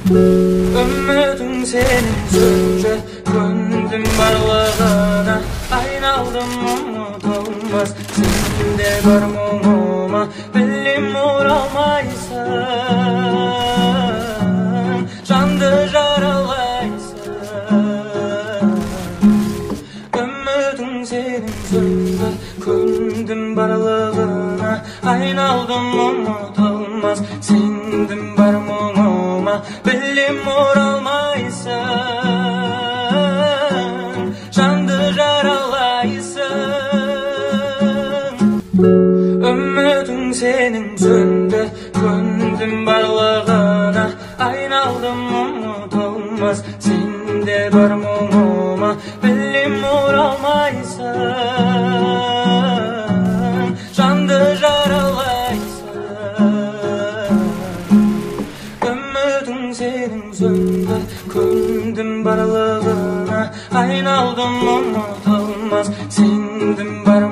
Үмітің сенің сөнді, көндім барлығына, айналдым ұмытылмас. Сенде бар мұңыма, білем оралмайсың, жанды жаралайсың. Үмітің сенің сөнді, көндім барлығына, айналдым ұмытылмас. Сендім бар мұңыма, білем оралмайсың, жанды жаралайсың. Үмітің сенің сөнді, көндім барлығына, айналдым ұмытылмас. Сенде бар мұңыма, білем оралмайсың, жанды жаралайсың. Үмітің сенің сөнді, көндім барлығына, айналдым ұмытылмас. Сендім бар